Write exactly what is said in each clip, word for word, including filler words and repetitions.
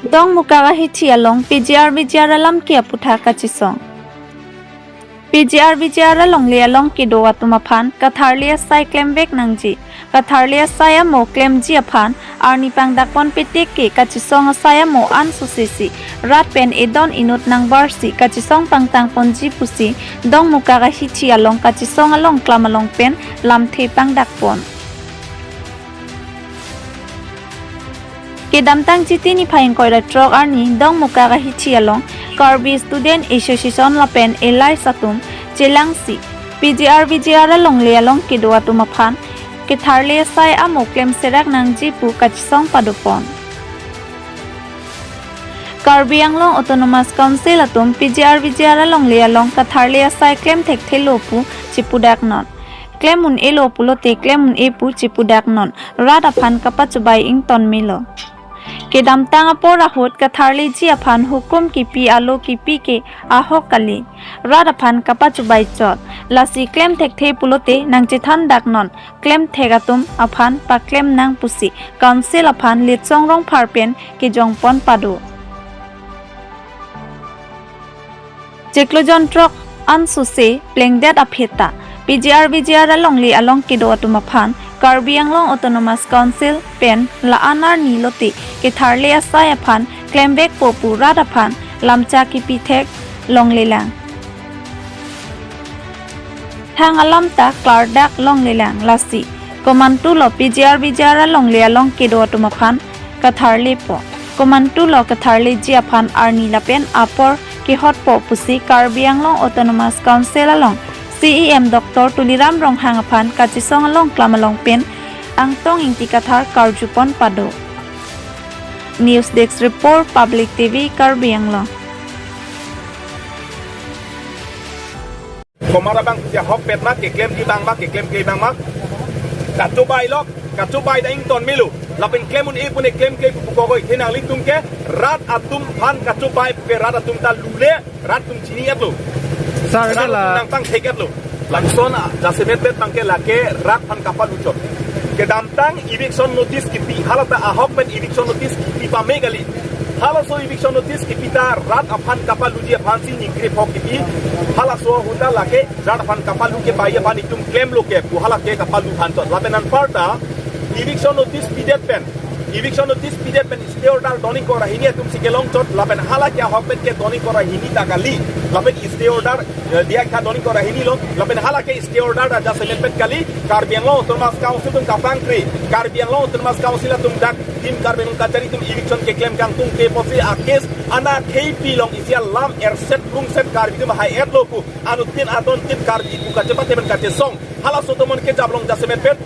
Dongmukak ahithi along P G R V G R alam ke aputhak kachisong. P G R V G R alongle along kedo atum aphan katharli asai klemvek nangji. Katharli asai amo klemji aphan arni pangdakpon petik ke kachisong asai amo ansose si rat pen edon inut nangbarsi kachisong pangtangponji pusi Dongmukak ahithi along kachisong along klam along pen lamthe pangdakpon. Kedamtang Chiti niphai ingkoi ra throk arni Dongmukak ahithi along Karbi Student Association lapen allies atum chelangsi P G R V G R alongle along kedo atum aphan katharli asai amo klemserak nangji pu kachisong padopon. Karbi Anglong Autonomous Council atum P G R V G R alongle along katharli asai klem thekthelo pu chepudaknon. Klem un-elo pulote klem un-e pu chepudaknon. Rat aphan kapachubai ington melo. Kedamtang apor ahut katharliji aphan hukum kipi alo kipi ke ahok kali. Rat aphan kapachubai chot. Lasi klem thekthe pulote nangchethandaknon. Klem thek atum aphan paklem nang pusi Council aphan Litsong Rongphar pen kejongpon pado. Chiklo jon throk ansose plengdet aphi ta P G R V G R alongle along kedo atum aphan Karbi Anglong Autonomous Council pen la-an arni lote katharli asai aphan klemvekpo pu rat aphan lamcha kipi thek longlelang. Thang alam ta klardak longlelang lasi. Komantulo P G R V G R alongle along kedo atum aphan katharlipo. Komantulo katharliji aphan arni lapen apor kehotpo pusi Karbi Anglong Autonomous Council along C E M Doctor Tuliram Ronghang aphan kachisong along klam along pen Angtong Ingti Kathar karjupon pado. News Desk Report, Public T V, Karbi Anglong. Komat abang ke ahokpet ma, keklemji abang ma, keklemkle abang ma. Kachubai lok, kachubai ta ington melo. Lapen klem un-e pune klemkle pu kogoi, athe nanglitum ke rat atum aphan kachubai ke rat atum ta lule, rat atum chini-etlo. Sir, rat atum nangpangthek-etlo. Lason, ah, jasemet bet abang ke lake rat aphan kapaluchot. Kedamtang eviction notice kipi, hala ta ahok pen eviction notice kipi pame kali. Halaso eviction notice kipi ta rat aphan kapaluji aphan si ningkri phok kipi. Halaso ahut ta lake rat aphan kapalu ke bai aphan itum klemlo ke pu hala ke kapalu aphan chot. Lapen anparta eviction notice pidet pen, eviction notice pidet pen stay order don ingkoi ra hini atum si kelong chot. Lapen hala ke ahok pen ke don ingkoi ra hini ta kali. Lapen stay order, eh, diya kha don ingkoi ra hini lo. Lapen hala ke stay order ta jasemet bet kali. Karbi Anglong Autonomous Council atum kapangkri. Karbi Anglong Autonomous Council atum dak Team Karbi Anglong kachari atum eviction keklem kangtungte pusi a-case ana khei pilong isi alam erset rungset Karbi atum hai-etlo pu. Anuttin adontin Karbi pu kachepate pen kachesong. Halaso atum ke jablong jasemet bet.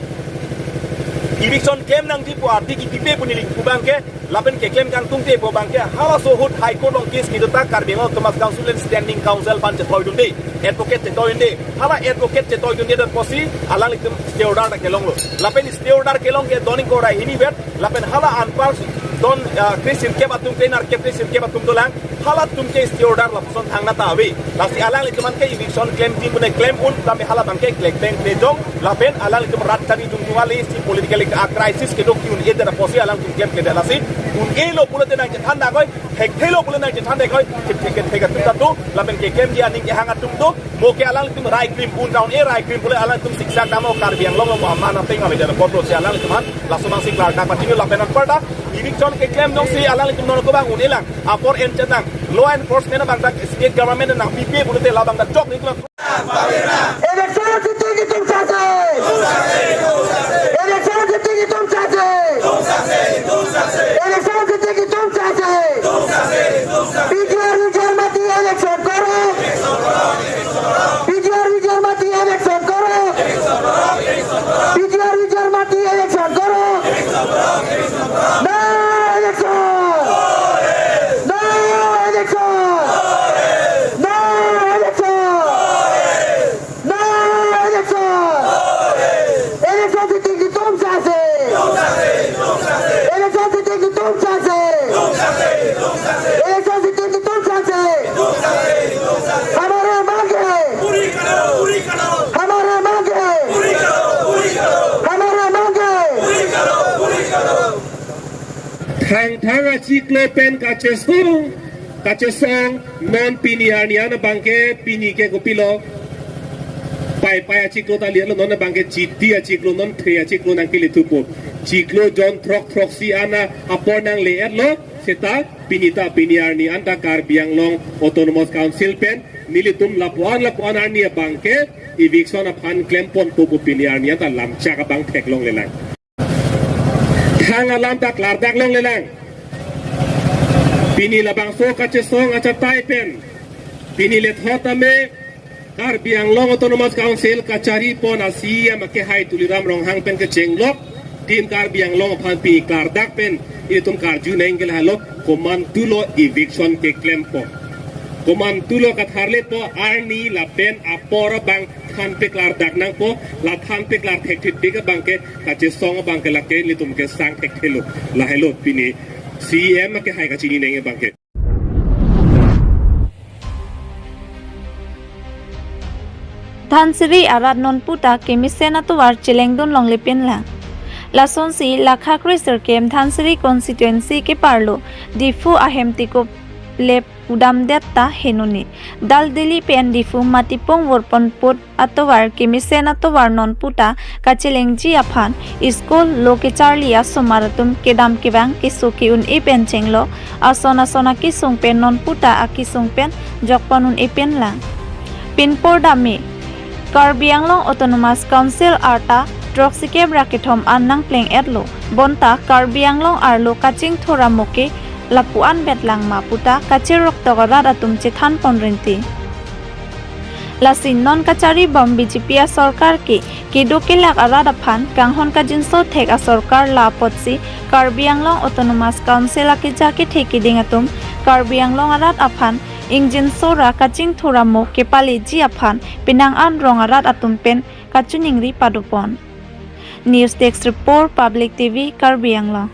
Eviction klem nangji pu arti kipipe pu neli pu abang ke. Lapen keklem kangtungte pu abang ke. Halaso ahut High Court along case kedo ta Karbi Anglong Autonomous Council and Standing Council aphan chetoidunde. Advocate chetoidunde. Hala advocate chetoidunde dan pusi alanglitum stay order ta kelonglo. Lapen stay order kelong ke don ingkoi ra hini bet. Lapen hala anpar don, ah, kresirkep atum, kre-nerkep kresirkep atum dolang. Halatum ke stay order lapuson thangnatta ave. Lasi alanglitum aphan ke eviction klemji pune klem un, tame hala abang ke klek beng klejong. Lapen alanglitum rat chari jungtung ale si political a-crisis kedo ke un-edet apotsi alangtum klemkledet lasi. Un-elo pulote nangchethandakoi, thekthelo pulote nangchethandakoi, thek thek thek atum ta do, lapen keklemji aning kehang atum do. Mo ke alanglitum rai krim un down e rai krim pule alanglitum siksa kamo Karbi Anglong lo mo aman apeng ale jana potlo si alanglitum aphan laso abang si klardak pachini lapen anparta eviction keklem jongsi alanglitum non ko abang un-elang apor en chetang law enforcement abang dak state government nangpipe pulote la abang dak chok ni tulang. Election जीतेगी तुम साथे। Election जीतेगी तुम साथे। Election जीतेगी तुम साथे। PGR VGR মাটি election করো। পীজিআর વીજીআর মাটি election করো। পীজিআর વીજીআর মাটি election করো। No election! No election! No election! No election! Election जीतेगी तुम साथे। Election जीतेगी तुम साथे। Election जीतेगी तुम साथे। हमारे मांग है। हमारे मांग है। हमारे मांग है। Thangthang achiklo pen kachesong, kachesong non pini arni an abangke pini ke kopilo. Paipai achiklo ta lilo, non abangke Chiti achiklo, non Thre achiklo nangkele thupo. Chiklo jon throk throksi an apor nangle-etlo, seta pini ta pini arni an ta Karbi Anglong Autonomous Council pen nelitum lapuan lapuan arni abangke eviction aphan klemponpo pu pini arni an ta lamchak abang theklonglelang. Thang alam ta klardaklonglelang. Pini labangso kachesong achatai pen pini lethot ame Karbi Anglong Autonomous Council kacharipon a-C E M akehai Tuliram Ronghang pen kechenglok Team Karbi Anglong aphan pini klardak pen itum karju nangji ke lahelo, komantulo eviction keklempo. Komantulo katharlepo, arni lapen apor abang thanpeklardak nangpo. La thanpeklar thekthepik abangke kachesong abangke lake nelitum kesang thekthelo. Lahelo pini C E M akehai kachini nangji abangke. Dhansiri arat nonputa kemesen atovar chelengdun longlepinlang. Lasonsi lakha kre sirkep Dhansiri constituency keparlo Diphu ahem tikup lep udamdet ta henone. Daldali pen Diphu matipung vorpon put atovar kemesen atovar nonputa kachelengji aphan school lo kecharli asomar atum kedam kevang keso ke-un-e pen chenglok ason ason akesung pen nonputa akesung pen jokpon un-e pinlang. Pinpor dame Karbi Anglong Autonomous Council arta throksikep ra kethom an nangpleng-etlo, bonta Karbi Anglong arlo kachingthur amo ke lapu-an betlang ma puta kachiroktok arat atum chethanpon rinti. Lasi non kacharibom B J P asorkar ke kedo kelak arat aphan kanghon kajinso thek asorkar la apotsi Karbi Anglong Autonomous Council akeja kethe keding atum Karbi Anglong arat aphan ingjinso ra kachingthur amo kepaleji aphan penang an rong arat atum pen kachiningri padopon. News Desk Report, Public T V, Karbi Anglong.